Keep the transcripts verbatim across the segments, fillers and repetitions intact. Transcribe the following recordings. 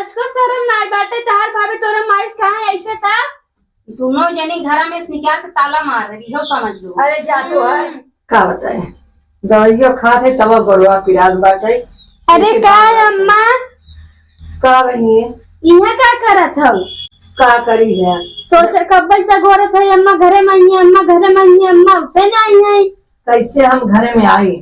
तो शर्म नाई बाटे, तहार भाभी तोरे माई से कहा है ऐसे का? दोनों जनी घरा में से निकाल के ताला मार दे, इहो समझ लो। अरे जा तो है। हम्म। का बताए, दवाइयो खात है तब गोड़वा पिरात बाटे। अरे का अम्मा? का बहिनी? इहाँ का करत हऊ? का करी है? सोच कब से गोरत है, अम्मा घरे में आई है, अम्मा घरे में आई है, अम्मा उठे ना आई है। कैसे हम घरे में आई?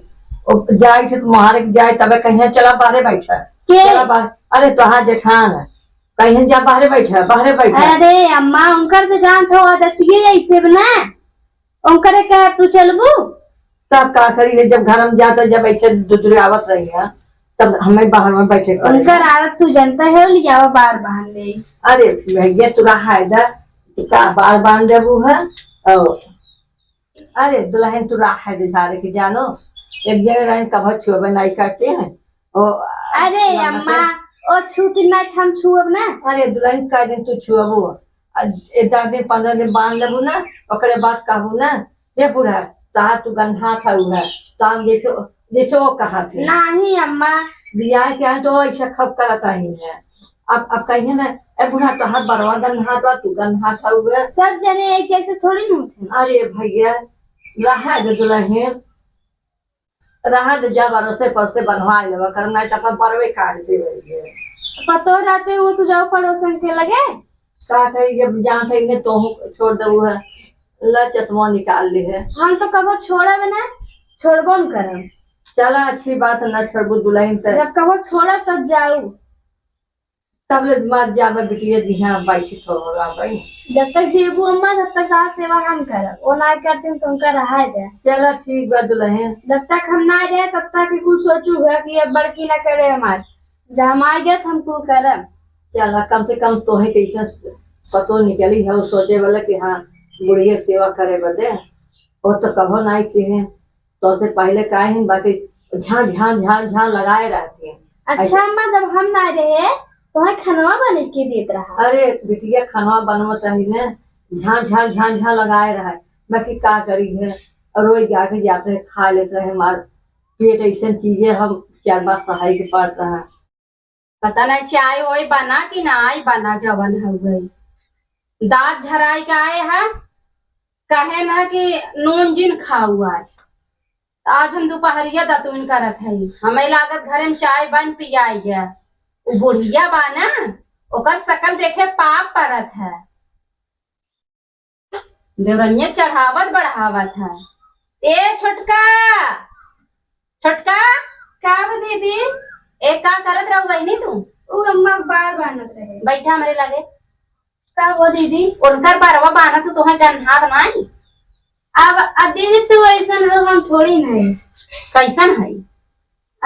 ओ, जाए थे तुम्हारे के जाए, तबे कहिया चला बाहरे बैठा। के? चला बाहर। अरे तोहार जेठान है, कहिया जा बाहरे बैठा, बाहरे बैठा। अरे अम्मा, उनकर तो जान तो आदत ये ऐसे बना, उनकरे कहे तू चलबू? तब का करी है, जब घर में जाता, जब ऐसे दुदुरे आवत रही है, तब हमें बाहर में बैठे के पड़ेगा। उनकर आदत तू जानता है, लियावा बार बांध दे। अरे भैया, तू रहा है दा, का बार बांध देबू है? और अरे दुल्हन, तू रहा है दे झारे के जानो, एक जगह रहे, कब छुए नहीं करते हैं। ओ, अरे अम्मा, ओ छूती ना, हम छुअब ना। अरे दुल्हन, का दिन तू छुअबू? आ, ए, दस दिन, पन्द्रह दिन बांध लेबू ना, ओकरे बाद कहबू ना, "हे बूढ़ा, तार तू गंधा था उहे, तार जैसे, जैसे वो कहा थे।" नहीं अम्मा। बियाह के आए तो ऐसा खप करत रही है। अब, अब कहिए ना, "ए बूढ़ा, तोहार बरवा गंधा था, तू गंधा था उहे।" सब जने एक जैसे थोड़ी ना होते हैं। अरे भैया, रहा दे दुल्हन, रहा दे, जा भरोसे पर से बनवा लेवा कर, नहीं तो अपन परवे काट दे रही है। पतो रहते हो तो जाओ पड़ोसन के लगे। का सही, जब जान सही ने तो छोड़ दे है, ला चश्मा निकाल ले है। हम तो कबो छोड़ब ना, छोड़बो न करब। चला, अच्छी बात है, ना छोड़बू दुल्हन ते। जब कबो छोड़ब तब जाऊ। तब ले मत जाबे बिटिया जी, हाँ, बैठी तो होला भाई। जब तक जेबू अम्मा, तब तक आ सेवा हम करब। वो ना करते तो उनका रहा जाए। चला ठीक बा दुल्हन। जब तक हम ना जाए, तब तक ही कुल सोचू है कि अब बड़की ना करे हमार। जब हम आ गए, तो हम कुल करब। चला, कम से कम तोहे कैसे पतो निकली है, वो सोचे वाला कि हाँ, बुढ़िया सेवा करे बदे। वो तो कभो ना किहे। तोसे पहिले काहे हम बाकी झां, झां, झां, झां लगाए रहती हैं। अच्छा ऐसे अम्मा, जब हम ना रहे, तोहे खनवा बने के देत रहा? अरे बिटिया, खनवा बनवा चाहिए ना, झां, झां, झां, झां लगाए रहा। बाकी का करी है, रोज जाके जाते हैं, खा लेते हैं, हमार पेट ऐसन चीज है, हम चार बार सहाय के पास रहा। पता नहीं चाय ओय बना कि ना आई बना, जवन हो गई। दांत झराई के आए है, कहे ना कि नून जिन खाऊ आज। आज हम दोपहरिया दतुइन करत हई, हमें लागत घरे में चाय बन पियाई गया। उ बुढ़िया बा ना, ओकर शकल देखे पाप परत है। देवरनिया चढ़ावत बढ़ावत है। ए छोटका, छोटका। का बा दीदी? ए का करत रहू बहिनी तू? उ अम्मा अखबार बांधत रहे। बैठा हमरे लगे। का बा दीदी? उनकर बरवा बांधत तू, तोहे गन्हात नाई? अब, अब दीदी तू ऐसन हो, हम थोड़ी नहीं। कैसन है?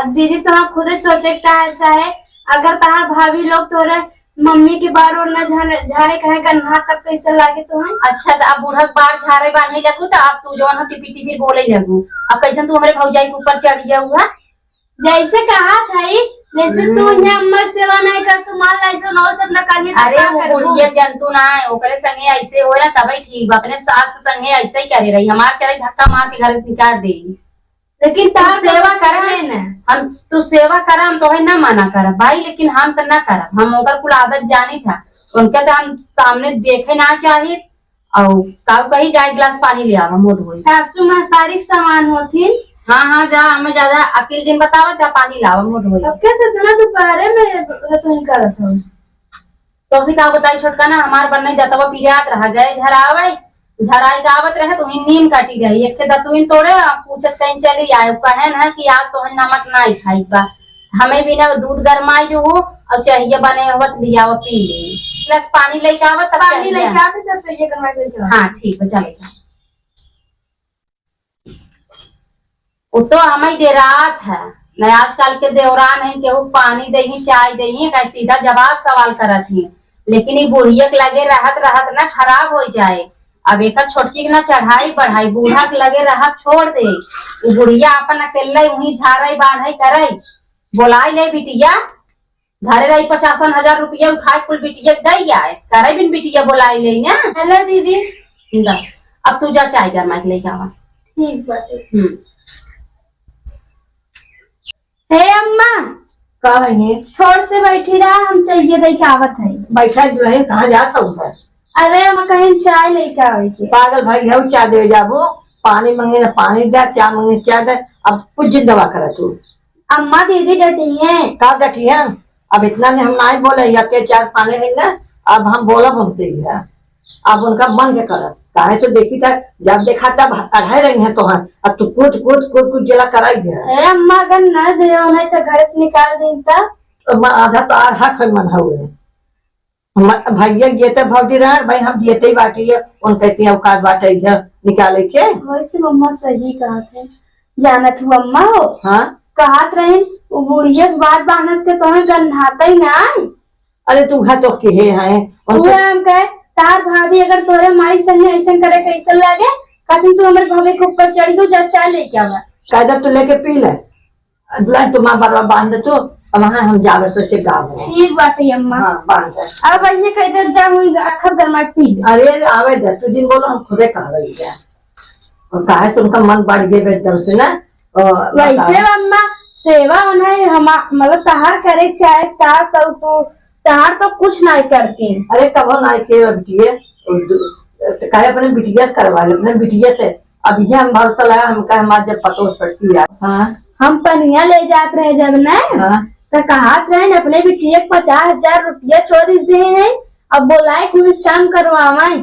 अब दीदी, तोहार खुदे सोचे के चाहे, चाहे अगर तहार भाभी लोग तोरे मम्मी के बार ओर न झारे, झारे कहे गन्हात तब कैसे लागे तोहे? अच्छा, तो अब बूढ़ा के बार झारे बांधे लगू, तो अब तू जवन हो टिपी टिपी बोले लगू। अब कैसन तू हमरे भौजाई के ऊपर चढ़ जाऊ है? जैसे कहा था, जैसे तू हम्म। यहाँ अम्मा के सेवा नहीं कर, तू मान ला, ऐसे नौ से अपना कान्हे अरे, धक्का वो करबू। बुढ़िया जंतु ना है, ओकरे संगे ऐसे हो ना, तबे ठीक बा। अपने सास के संगे ऐसे ही करे रही, हमार चले धक्का मार के घर से निकाल दे। लेकिन तू तार सेवा तो करे है ना। हम, तू सेवा करा, हम तोहे ना मना करब भाई, लेकिन हम तो ना करब। हम ओकर कुल आदत जानी था, उनके तो हम सामने देखे ना चाहित। और काऊ कही, "जा एक गिलास पानी ले आवा, मुंह धोई।" सासू महतारी के समान होथिन। हाँ, हाँ, जा, हमें ज्यादा अकिल जिन बतावा, जा पानी लावा, मुंह धोई। अब कैसे इतना दोपहरे में तुम करत हो? तो उसी का बताई छोटका ना, हमार बनई दतवा पिरात रहा, गए झरावे, झराई के आवत रहे तो वहीं नीम काटी गई, एक ठे दतुइन तोड़े, आप पूछत कहीं चली आए, कहे ना कि आज तो नमक ना खाई बा, हमें बिना दूध गरमाई जो हो और चाहिए बने हुआ तो लियावा पी ले, गिलास पानी लेके आवा तब पानी चाहिए। लेके आते तब चाहिए गरमाई लेके आवा। हाँ ठीक बा, चले जा। उ तो हमें डेरात है, न आजकल के देवरान है, केहू पानी देही, चाय देही, का सीधा जवाब सवाल करत ही। लेकिन ई बुढ़िया के लगे रहत, रहत ना खराब हो जाए। अब एकर छोटकी के ना चढ़ाई बढ़ाई, बूढ़ा के लगे रहत छोड़ दे। उ बुढ़िया अपन अकेले उहीं झारे बांधे करे। बोलाई ले बिटिया, घरे रही पचासन हजार रुपया उठाए कुल बिटिया के दई आए। करे बिन बिटिया बोलाई ले ना। हेलो दीदी। दा, अब तू जा चाय गरमाई के लेके आवा। ठीक बाटे। हम्म। हे अम्मा, का रही? थोड़ से बैठी रहा, हम चाहिए दे के आवत है। बैठा जो है, कहाँ जात हऊ है? अरे, हम कहीं चाय लेके आवे के। पागल भाई है, चाय दे जाबो, पानी मांगे ना पानी दे, चाय मांगे चाय दे। अब कुछ जिंदवा करा तू। अम्मा, दीदी डटी हैं। का डटी हैं? अब इतना में हम नाई बोले, या के चार पाने है ना, अब हम बोलब हमसे ही है। अब उनका मन के करत, काहे तो देखी था, जब देखा तब अढ़ाई रही है तोहर, अब तू कूद, कूद, कूद, कूद जेला कराई है। ए अम्मा, अगर ना दे, नहीं तो घर से निकाल दी तब। तो म-, आधा तो आर हक है मन हवे। म-, भैया ये तो भौजी रहन, भाई हम देते ही बाटी है, उनके इतनी औकात बाटे है निकाले के। वैसे मम्मा सही कहत है, जानत हूँ अम्मा हो। हाँ? कहत रहिन, वो बुढ़िया के बात बानत के तोहे गन्हाता ही ना है। अरे तू घर तो केहे हैं, उनके उहे हम कहे, तार भाभी अगर तोरे माई संगे ऐसन करे कैसन लागे, कहथिन तू हमरे भाभी के ऊपर चढ़ गयो, जा चाय लेके आवा। कायदा तू लेके पी ले। दुल्हन, तू माँ बरवा बांध दे तू, अब वहाँ हम जावे तो से गाँव में। ठीक बाटे अम्मा। हाँ, बांध दे। अब अइहे कह दे, जा हुई आखिर गरमा पी ले। अरे, आवे दे, तू जिन बोलो, हम खुदे कहबे जा। और काहे तुमका मन बढ़ गए एकदम से ना? और वैसे बताओ। अम्मा, सेवा उन्हें हम, मतलब, तहार करे चाहे सास हो तू, तहार तो कुछ नहीं करती। अरे, कबो नहीं के अब किए, तो काहे अपने बिटिया से करवा ले, अपने बिटिया से। अब ये हम भरोसा लगा, हम कहे हमार जब पतो छोटकी है। हाँ। हम पनिया ले जात रहे जब ना, हाँ। तो कहत रहे अपने बिटिया के पचास हजार रुपया चोरी से है, अब बोलाए कुछ काम करवावाई।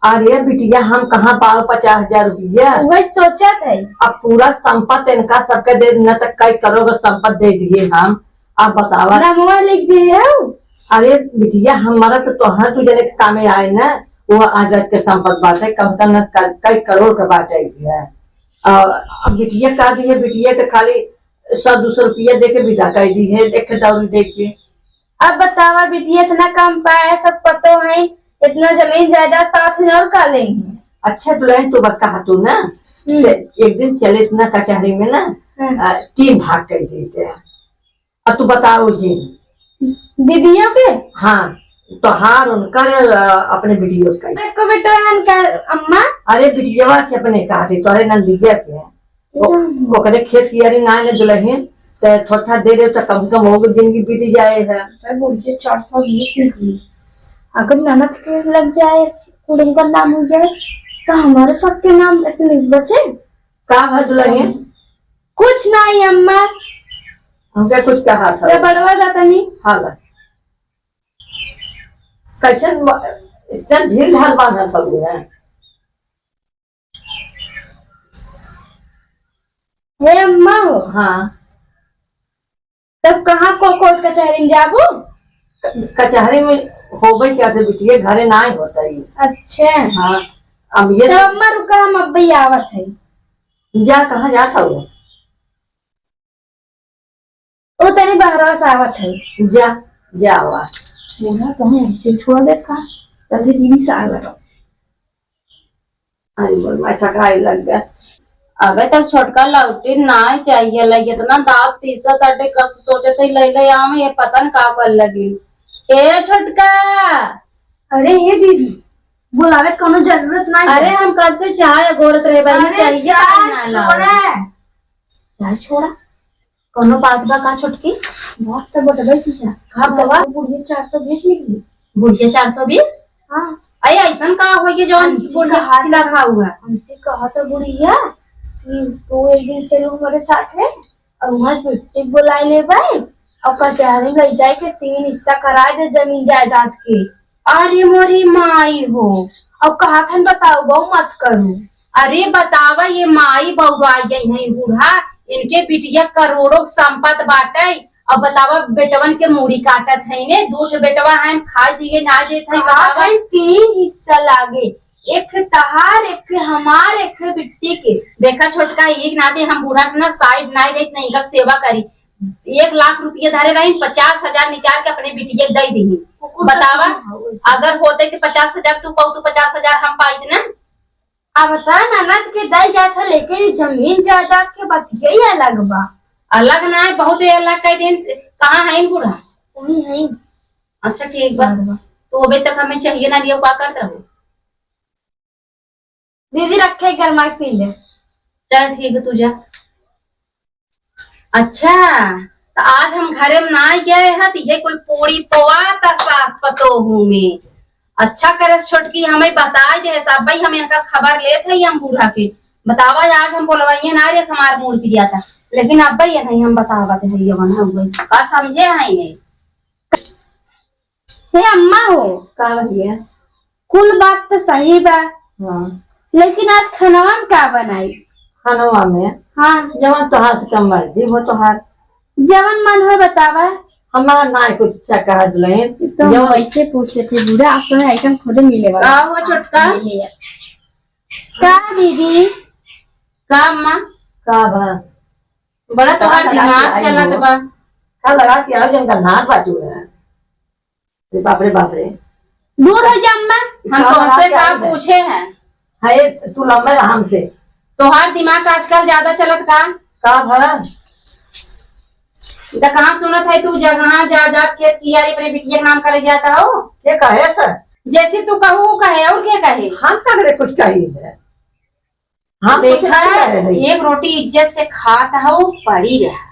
अरे बिटिया, हम कहाँ पाओ पचास हजार रुपया? वही सोचत है। अब पूरा संपत्ति इनका सबके दे देना, तो कई करोड़ का संपत्ति दे दिए हम। अब बतावा। नामवा लिख दिए हो? अरे बिटिया, हमारा तो तोहर तू जने के कामे आए ना, वो आज के संपत्ति बाटे, कम से कम न क-, कई करोड़ का बाटे है। और अब बिटिया का दिए, बिटिया तो खाली सौ दो सौ रुपया दे के विदा कर दी है, एक दौरी दे के। अब बतावा बिटिया, इतना कम पाए, सब पतो है, इतना जमीन जायदाद पावत है और का लेंगे? अच्छा दुल्हन, तू बस कहा तू ना, हम्म। एक दिन चले इतना कचहरी में ना, हम्म। आ, तीन भाग कर देते हैं। अब तू बताओ जी। दीदियों के? हाँ, तोहार उनकर, आ, अपने बिटिया का। एको बेटो है उनका अम्मा? अरे बिटिया के अपने कहा थे, तोहरे नंदिया के। ओ-, ओकरे खेत कियारी ना ले दुल्हन, ते थोड़ा दे दे तो कम से कम वो जिंदगी बीत जाए है। अरे बोलिए, चार सौ बीस निकली। अगर ननद के लग जाए, कुड़ुम का नाम हो जाए, तो हमारे सबके नाम एटलीस्ट बचे। का है दुल्हन? कुछ नहीं अम्मा। हमके कुछ कहा था। ये बड़वा जाता नहीं। हाँ ला। कैसन ब-, इतना ढील ढाल बांधत हउए हैं। हे अम्मा हो। हाँ। तब कहाँ को कोर्ट कचहरी में जाबू? क-, कचहरी में होबे क्या से बिटिया, घरे ना होता ही। अच्छा। हाँ। अब ये तो अम्मा रुका, हम अब भी आवत है। जा, कहाँ जात हउए? ओ तनी बहरवा से आवत है। जा, जा आवा। बोला, कहूँ ऐसे छोड़ दे का? तभी दीदी से आवे। अरे, बोल, मैं थकाई लग गया। अबे तक छोटका लौटी ना चाहिए, लग इतना दांत पीसा ताटे, कब सोचे थे ले ले आवे, ये पता न का कर लगी। ए छोटका। अरे, ये दीदी, बुलावे के कोनो जरूरत नहीं अरे, है। हम कब से चाय अगोरत रहे बानी, अरे, चाहिए चाय ना लाओ। छोड़ा। चाय छोड़ा। कोनो बात बा का छोटकी? बात तो बतबे की है। का बात बा? बुढ़िया चार सौ बीस निकली। बुढ़िया चार सौ बीस? हाँ। अरे, ऐसन का हो गया जौन आंटी बुढ़िया कहा के खिलाफ था, हुआ? आंटी कहा था बुढ़िया कि तू एक दिन चलो हमारे साथ में और वहाँ से बिट्टी बुला ले भाई और कचहरी में जाए के तीन हिस्सा करा दे जमीन जायदाद के। अरे मोरी माई हो, अब कहा थन बताओ, बहु मत करू। अरे बतावा, ये माई बउराई गई है बूढ़ा, इनके बिटिया करोड़ों संपत बाटे। अब बतावा, बेटवन के मूड़ी काटत है ने, दू ठे बेटवा हैं, खाए जिए ना देत है, कहा बतावा। थन तीन हिस्सा लागे, एक तहार, एक हमार, एक बिट्टी के। देखा छोटका, एक नाते हम बूढ़ा के ना साइड ना देत, नहीं का सेवा करी। एक लाख रुपया धरे रही, पचास हजार निकाल के अपने बिटिया के दे दी। कुकुर का बतावा, तुम हो वैसे। अगर होते तो पचास हजार तू पाऊ, तो पचास हजार हम पाई ना। अब बता, ननद के दे जात है, लेकिन ये जमीन जायदाद के बतिया ही अलग बा। अलग ना है, बहुत ही अलग कह दिन। कहाँ है बूढ़ा? वही है। अच्छा, ठीक बा। बराबर। तो अबे तक हमें चाहिए ना लियो, का करत रहो? दीदी रखे गरमा के पी ले। चल ठीक है, तू जा। अच्छा, त आज हम घरे में नाई गए हैं, त ये कुल पोड़ी पोआ ता सास पतोहू में। अच्छा करे छोटकी हमें बताई दे, सब भाई हम इनका खबर लेत है, हम बूढ़ा के बतावा, आज हम बोलवाइए ना रे, हमार मूड पिया था, लेकिन अब भाई नहीं हम बतावत है, ये बना हुआ का समझे है नहीं। हे अम्मा हो, का भैया? कुल बात तो सही बा, हाँ। लेकिन आज खानवा में का बनाई? खानवा में? हाँ। जवन तोहार से कम मर्जी हो तोहार। जवन मन हो बतावा। हमार ना कुछ अच्छा कहा दुल्हन। तो हम जवन वैसे पूछ लेते, बूढ़ा आसो है, आइटम खुदे मिले वाला। का हो छोटका? मिले यार। का दीदी? का अम्मा? का बा? बड़ा तोहार का लगा दिमाग के आई चलत हो? बा। का लगा के आओ, जन गन्हार बाटू है। अरे बाप रे, बाप रे। दूर हो जा अम्मा, हम का तोहसे लगा के का आई है? पूछे हैं? हाय, तू लंबे रह हमसे। तोहार दिमाग आजकल ज्यादा चलत का? का भला? त कहाँ सुनत है तू जगह जा, जा खेत कियारी अपने बिटिया के नाम करे जाता हो? के कहे सर? जैसे तू कहू कहे और के कहे? हम का करे कुछ कही है? हाँ, तो देखा, कैसे कह रहे हैं? एक रोटी इज्जत से खात हऊ, पड़ी रहा।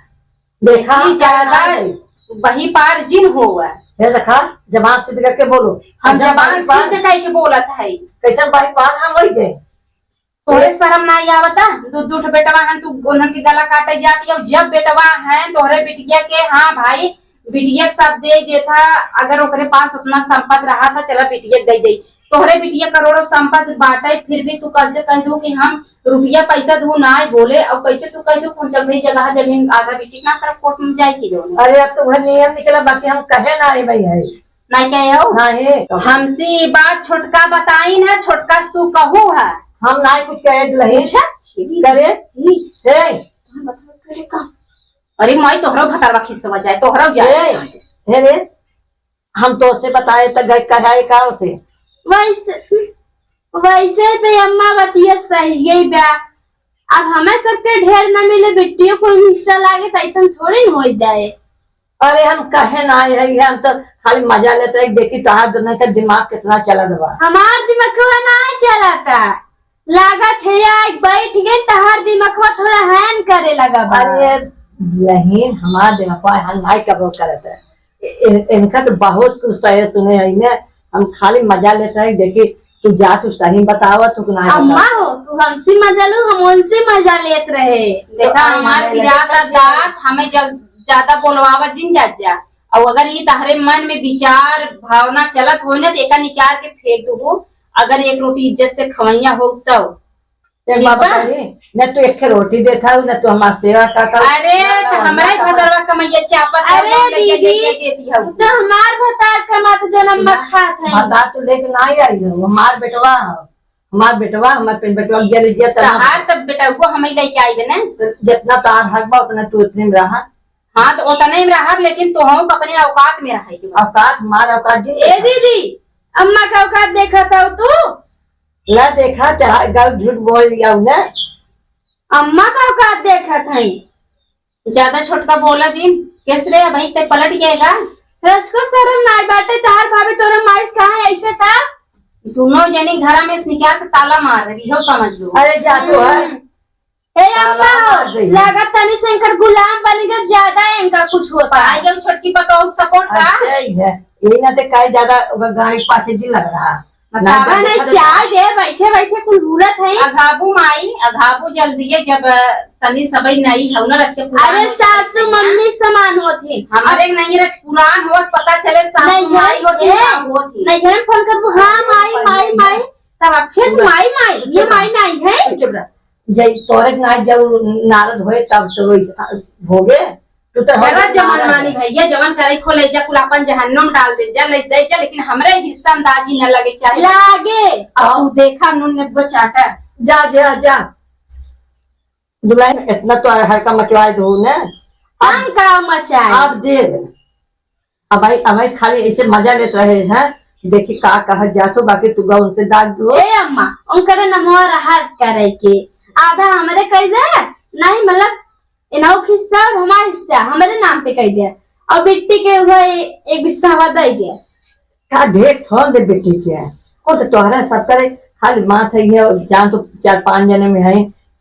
देखा, इससे ज्यादा कह रहे हैं। बही पार जिन होवा। ये देखा, जबान सीध करके बोलो। हम हम जब जबान बही पार सीध करके बोलत है। कैसन बही पार हम होई गए? तोहरे शर्म ना आवता? दू, दू ठो बेटवा हैं, तू उन्हन के गला काटे जाती हो। जब बेटवा हैं, तोहरे बिटिया के, हाँ भाई, बिटिया के सब दे देता, अगर ओकरे पास उतना संपत्ति रहा था, चला बिटिया के दे दे। तोहरे बिटिया करोड़ों संपत्ति बाटे, फिर भी तू कैसे कह दू कि हम रुपया पैसा दू ना बोले, और कैसे तू कह दू कि हम चल रही जगह जमीन आधा बिटी ना कर कोर्ट में जाए की जौन। अरे, अब तो वह नियम निकला, बाकी हम कहे ना है भाई, है। नहीं कहे हो? नहीं। हमसे ये बात छोटका बताई ना, छोटका से तू कहू है। हम ना कुछ कहे दुल्हन। अच्छा? करे? हम्म। ए। अरे माई, तोहरो भतारवा खिसवा जाए, तोहरो जाए। ए, हे रे, हम तोसे बताए त गए कराए का उसे? वैसे, वैसे भी अम्मा बतिया सही यही बा। अब हमें सबके ढेर न मिले, बिट्टियों को भी हिस्सा लागे, त ऐसन थोड़ी न हो जाए। अरे हम कहे ना आए है, हम तो खाली मजा लेते हैं, देखी तोहार दोनों का दिमाग कितना चलत बा। हमार दिमागवा ना चलता। लागत है, आज बैठ गए, तहार दिमकवा थोड़ा हैन करे लगा बा। अरे, बहिन, हमार दिमकवा हैन नाई कबो करत है। इ-, इ-, इनका तो बहुत कुछ सहे सुने है ने, हम खाली मजा लेते हैं। देखी, तू जा, तू सही बतावा, तू ना अम्मा बतावा। हो, तू हमसे मजा लो, हम उनसे मजा लेत रहे। देखा, तो हमार हमारे विरासत लगे दांत, हमें जब ज्यादा बोलवावा जिन जात जा। और अगर ये तहरे मन में विचार, भावना चलत हो ना, तो एका निकाल के फेंक दू। अगर एक रोटी इज्जत से खवैया हो तब। एक ठीक बात बा? बताई, न तू एक रोटी देत हऊ, न तू हमार सेवा करत हऊ, अरे, ना, तो ना, हमरा ना, ही ना, भतरवा कमैया चापत हऊ, अरे जौन लइका दीदी, दे देती हऊ। तो हमार भतार कमात जनम ना, में खात है। भतार तू लेके ना आई हऊ, हमार बेटवा हऊ, हमार बेटवा, हमार पेन बेटवा, गेल जिया तना। तहार तब बेटा को हम ही लेके आई बे ना। तो जितना तार हक बा, उतना तू उतने में रहा। हाँ, तो उतने में रहब, लेकिन तोहू के अपने औकात में रहे के बा। औकात, हमार औकात जी। ए दीदी, अम्मा का औकात देखत हऊ तू? ना देखा, चाहे गल झूठ बोल लिया ना। अम्मा का औकात देखत है। ज्यादा छोटका बोला जिन, केस रे भाई ते पलट जाएगा। रचको शर्म नाई बाटे, तार भाभी तोरे माइस कहाँ है ऐसे का? दोनों जनी घरा में से निकाल के ताला मार दे, इहो समझ लो। अरे जा तू है। हम्म। हे ताला अम्मा, मार दे। लागत तनी से इनकर गुलाम बन गए, ज्यादा इनका कुछ होता है। पाई गई छोटकी पतोह के support का? अच्छा ही है, यही ना ते काहे ज्यादा ओकर गाड़ी पाछे जी लग रहा। बतावा ना, नहीं, देखा तो चाय दे, बैठे बैठे कुल घूरत है। अघाबू माई, अघाबू जल्दी है, जब, अ, तनी सबई नहीं है, ना रखे पुरान अरे होत सासू है। मम्मी समान होत है। हमारे नहीं रख पुरान होत, पता चले सासू नहीं माई है, होती, ए, का होती। नहीं है, फोन करबू, हाँ, माई, माई, माई, तब अच्छे से पूरा। माई, माई, ये चुप रह। माई नहीं है। चुप रह। जय तोरे के ना जब नारद होए, तब तो वही भोगे। तू तो हो गलत जा जमन नारद। मानी भैया, जवन करे खोले जा, कुल अपन जहन्नुम डाल दे जा, ले दे जा, लेकिन हमरे हिस्सा में दागी न लगे चाहे। लागे। अब तू देखा नून ने बचाटा। जा, जा, जा। दुल्हन इतना तो हड़का मचवाए दो ने। हम का मचाए? अब दे दे। अब भाई, अब भाई खाली ऐसे मजा लेत रहे हैं। देखी का कहत जातो, बाकी तू गा उनसे दाग दो। ए अम्मा, उनकरे नमवा रहा करे के। आधा हमरे कह दे, नहीं मतलब इनहु के हिस्सा और हमार हिस्सा हमरे नाम पे कह दे, और बिट्टी के उधर एक बिस्सा हवा दे दे। का ढेर थोड़ दे बिट्टी के, वो तो तोहरा सब करे, खाली माथ है ये, जान तो चार पांच जने में है,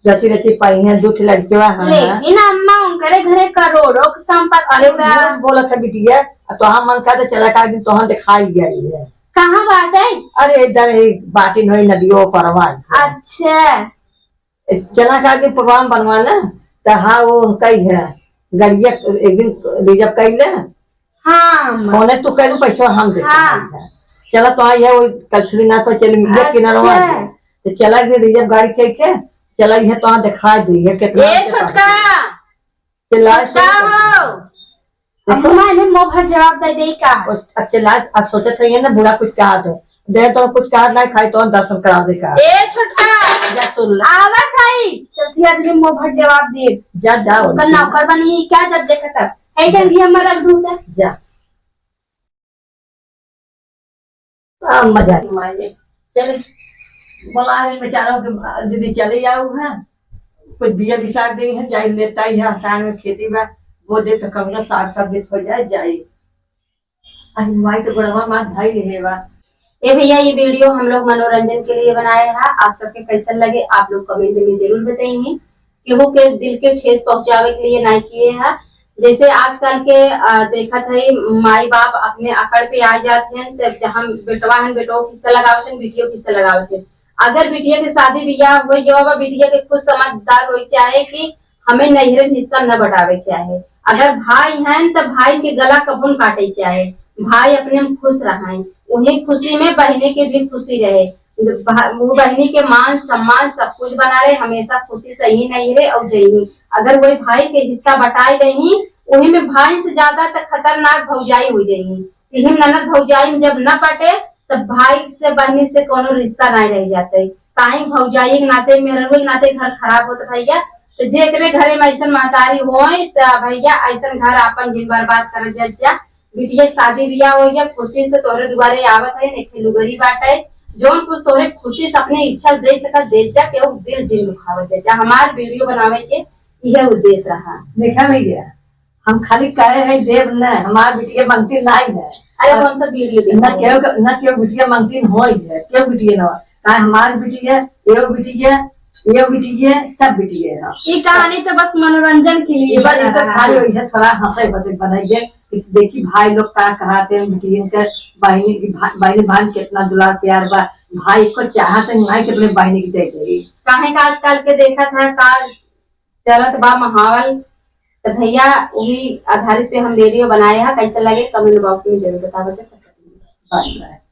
रची रची पाई है, दो ठे लड़केवा है। लेकिन अम्मा करे घरे करोड़ों के संपत्ति अरे बा। झूठ बोलत है बिटिया, आ तोहार मन का तो चला का दिन तोहन दिखाई गई है। कहाँ बाटे? अरे इधर ही बाटिन होई नदियों परवा। अच्छा। ए, चला का दिन प्रोग्राम बनवा ना, तो हाँ वो उनका ही है। गड़िया एक दिन रिजर्व कर ले। हाँ, अम्मा। फोने तू करू, पैसा हम दे हाँ। चला तो आई है वो कलछुली ना तो चली मिलिया अच्छा। किनारवा है। तो चला एक दिन रिजर्व गाड़ी कह के चला ये तो दिखा दी है कितना ए के छोटका। चिल्लाए छोटका हो। देखो। अम्मा ने मुंह भर जवाब दे दे का। उस, अब चिल्लाए, अब सोचत रहिए ना, बूढ़ा कुछ कहा दो। दे तो कुछ कहा ना खाई तो दर्शन करा दे का। ए छोटका। जा सुन ले। आवत हई। चलती आदमी मुंह भर जवाब दे। जा, जा, कल उनकी। नौकर बनी क्या जब देखा था। है क्या घी हमारा दूध है? जा। आ, मजा आ गया। चले, बोला है बेचारों के, दीदी चले जाऊ है, कुछ बिया बिसार दे है, जाई लेता ही है, आसान में खेती बा, वो दे तो कम से साग सब्जी हो जाए, जाई। अरे माई तो गोड़वा मार धई ले बा। ए भैया, ये वीडियो हम लोग मनोरंजन के लिए बनाए हैं। आप सबके कैसन लगे, आप लोग कमेंट में जरूर बताइए। केहू के दिल के ठेस पहुंचावे के लिए ना किए हैं। जैसे आजकल के, अ, देखत है, माई बाप अपने अकड़ पे आ जात हैं, तब जहाँ बेटवा हैं, बेटवा के हिस्सा लगावत हैं, बिटियो के हिस्सा लगावत हैं। अगर बिटिया के शादी बियाह हुए, जो अब बिटिया के खुद समझदार होई चाहे कि हमें नैहर के हिस्सा न बटावे चाहे। अगर भाई हैं, तो भाई के गला कबून काटे चाहे। भाई अपने में खुश रहें, उन्हीं खुशी में बहने के भी खुशी रहे। भा-, वो बहनी के मान सम्मान सब कुछ बना रहे, हमेशा खुशी से ही नहीं रहे और जइही। अगर वही भाई के हिस्सा बटाई रही, वही में भाई से ज्यादा तक खतरनाक भौजाई हो जाई। यही ननद भौजाई में जब न पटे, तब भाई से बहनी से कोनो रिश्ता नहीं रह जाते। ताई भौजाई के नाते, मेहररुआ के नाते घर खराब होत भैया। तो जेकरे घरे में ऐसन महतारी होए, तो भैया ऐसन घर आपन दिन बर्बाद कर जा, जा। बिटिया के शादी बियाह हो गया, खुशी से तोहरे दुआरे आवत है, एक लुगरी बाटे, जौन कुछ तोहरे खुशी से अपने इच्छा दे सकत, दे जा, केहू दिल जिन दुखावत है। जा हमार वीडियो बनावे के यह उद्देश्य रहा। देखा भैया, हम खाली कहे हैं देव न, हमार बिटिया मंगती नहीं है। अरे और कौन सा वीडियो देखा न है? केहू के, न केहू बिटिया मंगती होई है, केहू बिटिया न, काहे हमार बिटिया, एगो बिटिया, एगो बिटिया, सब बिटिया है। ये कहानी तो बस मनोरंजन के लिए बस बना ये तो रहा खाली है। वही है, थोड़ा हंसे बदे बनाइए। कि देखी भाई लोग का कहत हैं, बिटियन के बहिनी की भा-, बहिनी भाई में कितना दुलार प्यार बा। भाई को चाहत है नहीं कि अपने बहिनी की दे दे। काहे का आजकल के देखत है का चलत बा माहौल, तो भैया वही आधारित पे हम वीडियो बनाए हैं। कैसे लगे कमेंट बॉक्स में जरूर बतावे। Bye bye.